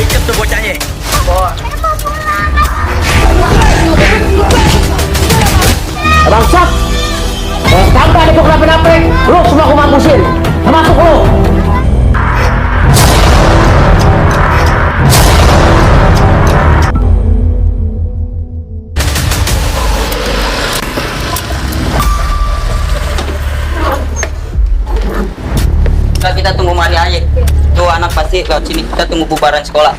ikat tuh bocahnya. Bangsat! Sampai ada kau kenapa-napa, lu semua aku mampusin. Termasuk lu. Kita tunggu Mari aja. Tuh anak pasti lewat sini. Kita tunggu bubaran sekolah.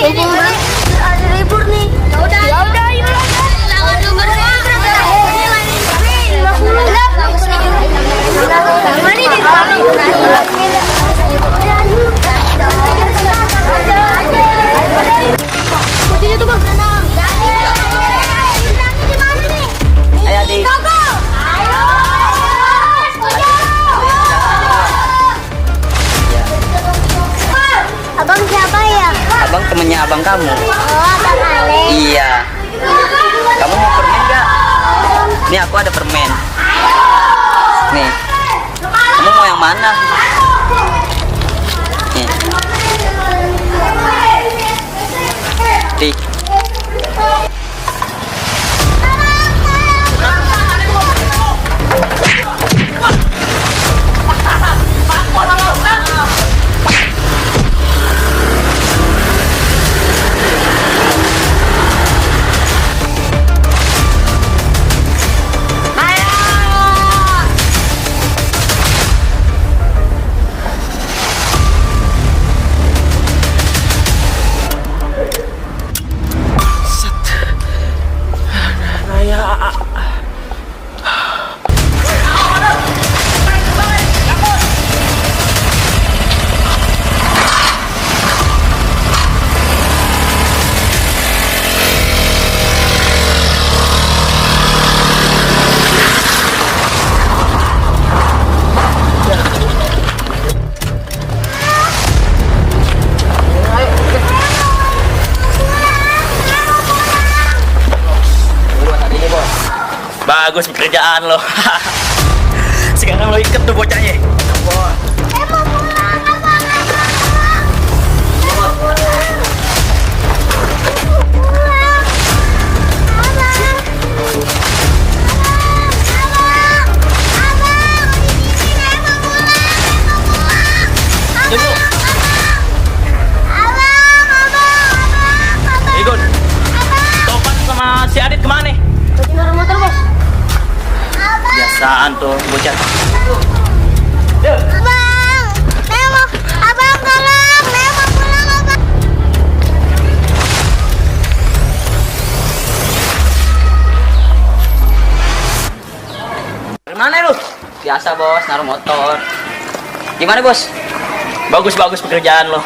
Ada libur nih. Ya udah, yuk. Ayo adik. Abang siapa ya? Abang temennya abang kamu. Oh, Abang Ale. Iya. Kamu mau permen gak? Nih aku ada permen. Nih. Kamu mau yang mana? Nih. Dik. Bagus pekerjaan lo. Sekarang lo ikat tuh bocahnya. Igun, Topan sama si Adit kemana? Tinggal motor, Bos. Biasaan tuh bocah. Abang, saya mau, Abang tolong, saya mau pulang, Abang. Gimana lu? Biasa bos, naruh motor. Gimana bos? Bagus pekerjaan lo.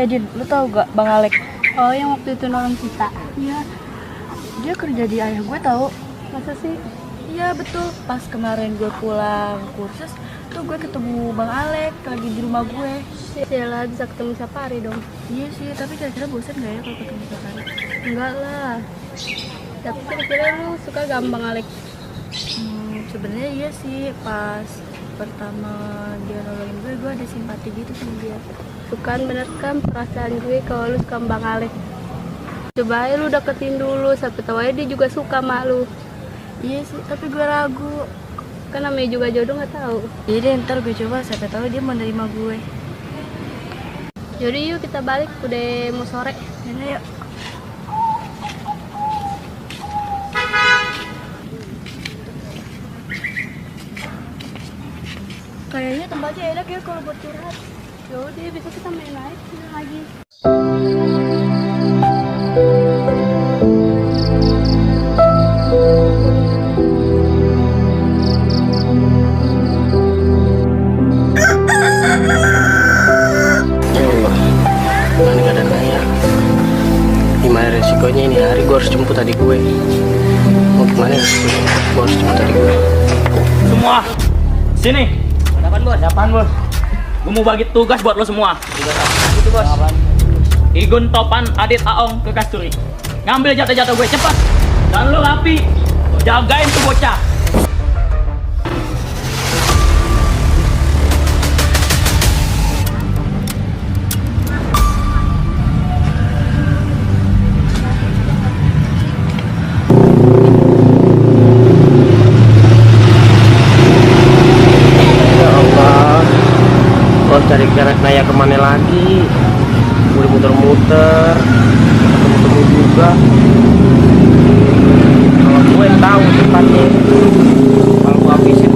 Din, lu tau gak Bang Alek? Oh, yang waktu itu nolong kita. Iya, dia kerja di ayah gue tau. Masa sih? Iya betul, pas kemarin gue pulang kursus tuh gue ketemu Bang Alek lagi di rumah gue. Yalah, bisa ketemu siapa hari dong? Iya sih, tapi kira-kira bosan gak ya kalau ketemu tiap hari? Enggak lah. Tapi kira-kira lu suka gak sama Bang Alek? Sebenarnya iya sih, pas pertama dia nolongin gue ada simpati gitu sama dia. Tuh kan, bener kan perasaan gue kalau lu suka sama Bang Alek. Coba aja lu deketin dulu, sampai tahu aja dia juga suka sama lu. Iya sih, tapi gue ragu. Kan namanya juga jodoh, nggak tahu. Iya deh, ntar gue coba, sampai tahu dia mau nerima gue. Jadi yuk kita balik, udah mau sore. Yaudah yuk. Kayaknya tempatnya enak ya kalau buat curhat. Yaudah, besok kita main lagi. Resikonya ini hari gue harus jemput adik gue. Mau gimana resikonya? Gue harus jemput adik gue. Semua Sini. Apaan bos? Apaan bos? Gue mau bagi tugas buat lo semua. Gitu bos. Igun Topan Adit Aong ke Kasturi. Ngambil jatah-jatah gue cepat. Dan lo rapi. Jagain tuh bocah. Ya Allah, kau cari kerek Naya kemana lagi? Udah muter-muter, ketemu-temu juga. Kalau gue tahu tempatnya, kalau gue habisin.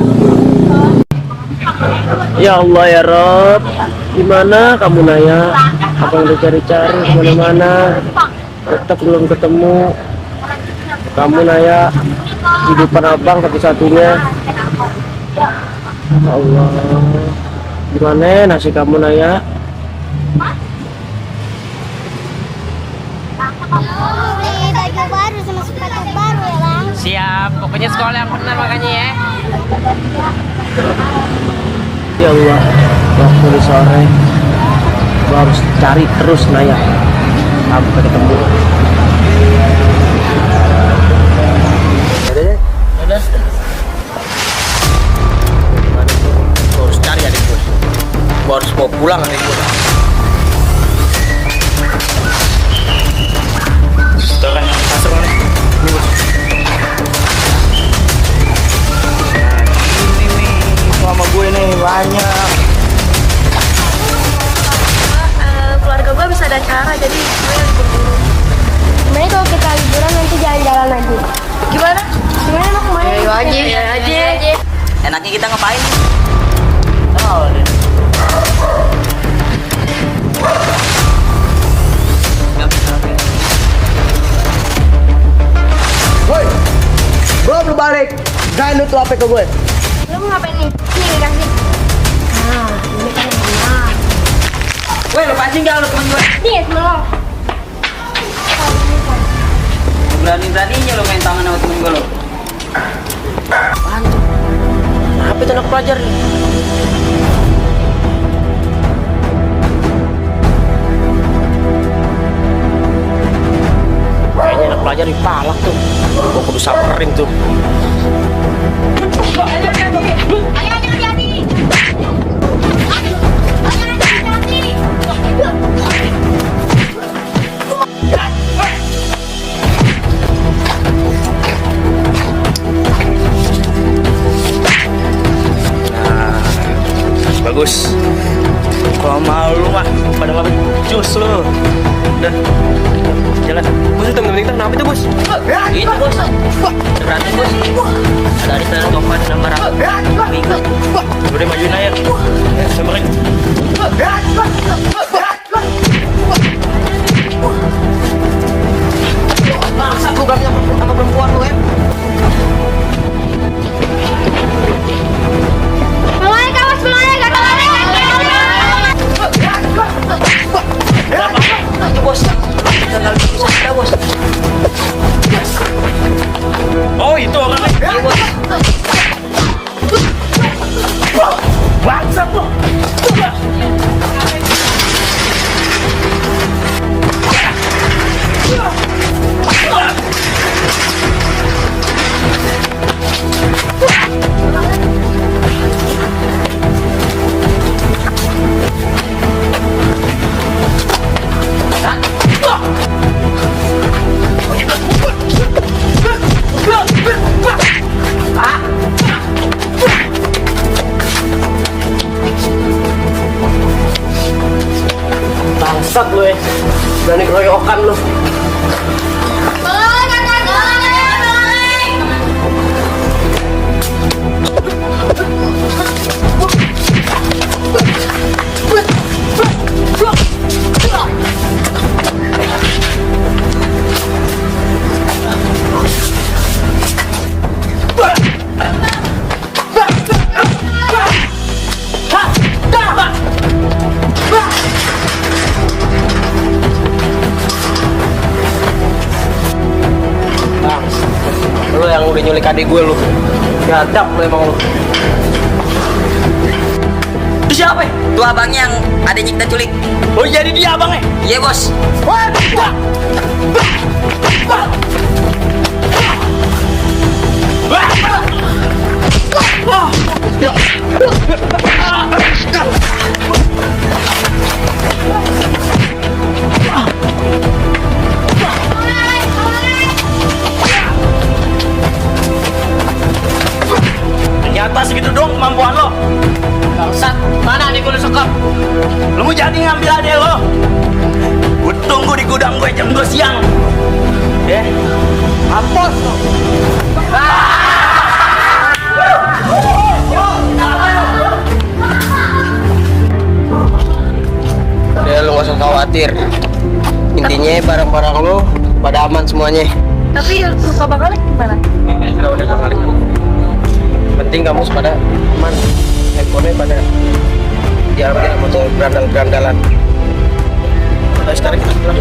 Ya Allah ya Rob, gimana kamu Naya? Abang udah cari-cari kemana-mana, tetap belum ketemu. Kamu Naya, kehidupan abang satu-satunya. Ya Allah, gimana nasib kamu Naya? Beli baju baru sama sepatu baru ya bang. Siap, pokoknya sekolah yang benar makanya ya. Ya Allah, waktu di sore gua harus cari terus Naya sampai ketemu. Udah. Gue harus cari adik gue. Gue harus bawa pulang adik gue. Tuh kan, masuk mana? Ini bos. Nah, ini nih, sama gue nih banyak. Keluarga gue bisa ada acara, jadi gue libur dulu. Gimana kalau kita liburan nanti jalan-jalan lagi? Gimana? Gimana mau kemana? Ayo aja. Enaknya kita ngapain? Tahu deh. Woi, gue belum balik. Jangan lu tuh HP ke gue. Lu mau ngapain nih? Nih kasih. Nah, ini kan yang benar. Woi, lepasin gak lu temen gue? Nih, temen lo. Berani-beraninya lo main tangan sama temen gue lo. HP itu anak pelajar nih. Kayaknya anak pelajar dipalak tuh. Gue kudu samperin tuh. Bagus. Kalau mau lu mah pada ngambil jus lu. Udah. Jalan. Bos itu temen-temen kita kenapa itu bos? Itu bos. Berantem bos. Ada Adit dan Topan sama Raffi. Udah majuin aja. Samperin. Masa gue berani sama perempuan lu ya? Semuanya kamu semuanya gak kemana? Itu bos. Tinggal bisa kita bos. Oh, itu orangnya. Iya bos. Bangsat lu. Bangsat lu ya. Berani keroyokan lu. Lu yang udah nyulik adik gue lu. Gadap lu emang lu. Itu siapa? Tuh abangnya yang adanya kita culik. Oh jadi dia abangnya? Iya bos. Ternyata segitu dong kemampuan lo. Bangsat, mana adik gue lu sekap? Lu mau jadi ngambil adik lo? Gue tunggu di gudang gue jam 2 siang. Mampus lo. Udah lu gak usah khawatir. Intinya barang-barang lu pada aman semuanya. Tapi luka Bang Alek gimana? Udah kali. Penting kamu pada aman. Handphonenya pada diambil sama tuh berandal-berandalan. Udah sekarang kita pulang.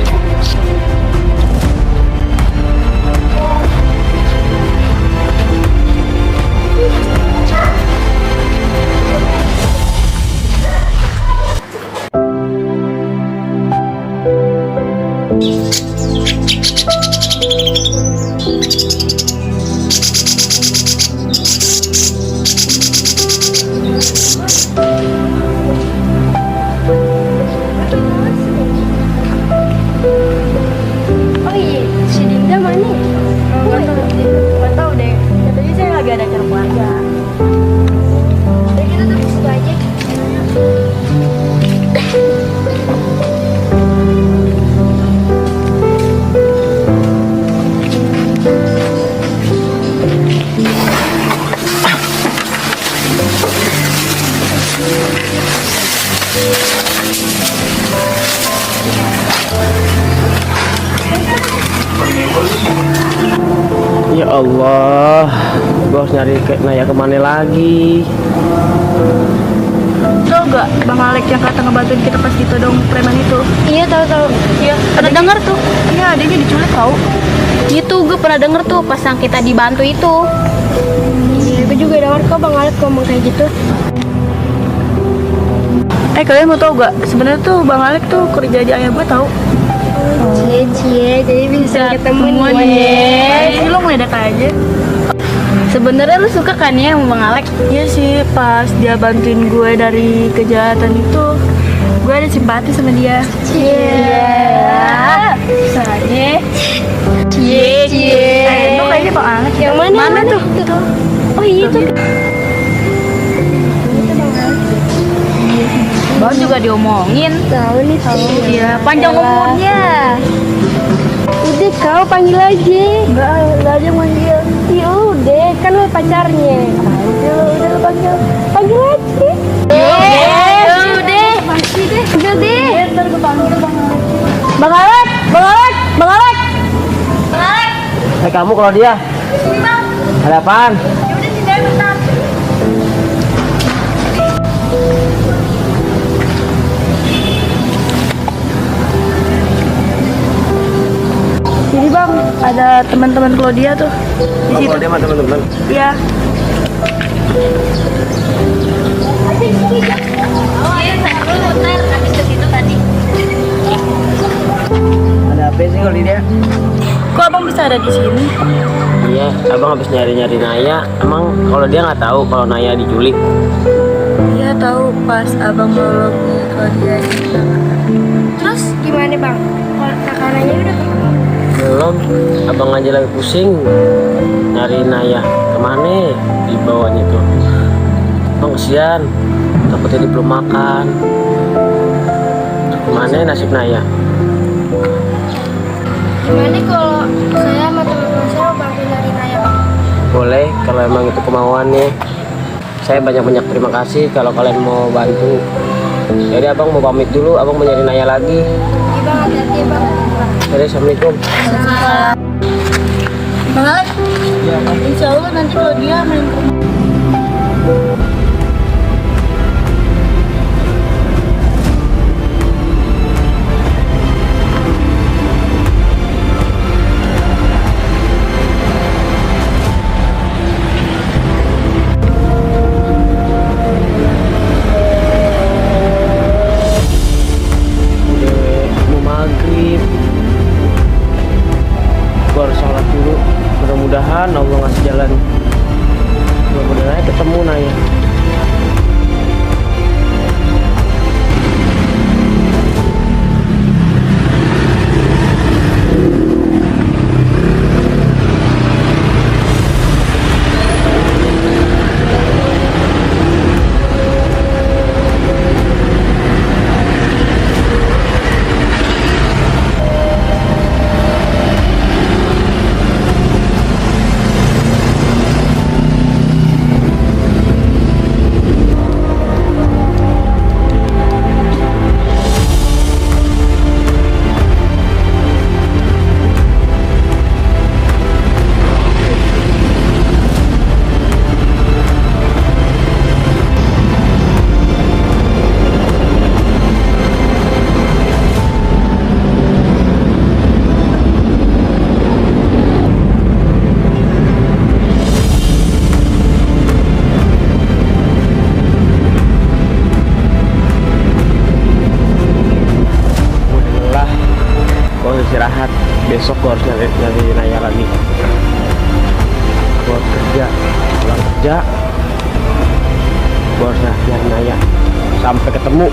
Oh iya, si Dinda mana? Gak tau deh. Katanya saya lagi ada acara keluarga. Udah kita tuh situ aja. Ya Allah, gua harus nyari Naya kemana lagi? Tau gak Bang Alek yang kata ngebantuin kita pas ditodong preman itu? Iya tahu. Iya, Pernah denger tuh? iya adanya diculik tau. Itu gue pernah denger tuh pas yang kita dibantu itu. Iya, gue juga denger kok Bang Alek ngomong kayak gitu. Kalian mau tau gak? Sebenarnya tuh Bang Alek tuh kerja di ayah gue tau. Cie, jadi bisa ketemu Ketemuan nih. Jadi lo ngeledek aja. Sebenarnya lu suka kan ya sama Bang Alek? Iya sih, pas dia bantuin gue dari kejahatan itu, gue ada simpati sama dia. Iya. Soalnya, Cie. lo kayaknya Bang Alek. Yang mana? Mana tuh? Oh iya tuh. Bang juga diomongin. Tahu nih. Iya, panjang umurnya. Udah kau panggil aja. Enggak aja manggil. Ya udah, kan lu pacarnya. Udah lu panggil aja. Udah. Masih deh. Udah deh. Ntar gue panggil Bang Alek. Bang Alek. Kamu kalau dia? Ada apaan? Yaudah sini aja bentar. Jadi Bang, ada teman-teman Claudia tuh di situ. Kalau dia sama teman-teman. Iya. Ada apa sih kalau dia? Kok Abang bisa ada di sini? Iya, abang habis nyari-nyari Naya. Emang kalau dia nggak tahu kalau Naya diculik? Iya tahu pas Abang nolongin Claudia di Jakarta. Terus gimana Bang? Kakananya udah ketemu? Belum, abang aja lagi pusing nyari Naya. Kemana dibawanya tuh? Bang kesian, takutnya dia belum makan. Kemana nasib Naya? Gimana kalau saya sama teman-teman saya bantu nyari Naya Bang? Boleh, kalau emang itu kemauannya. Saya banyak-banyak terima kasih kalau kalian mau bantu. Jadi abang mau pamit dulu, abang mau nyari Naya lagi. Iya Bang, hati-hati ya Bang. Jadi assalamualaikum. Bang Alek, insya Allah nanti kalau dia main ke rumah. besok gue harus nyari Naya lagi buat kerja, pulang kerja gue harus nyari Naya sampai ketemu.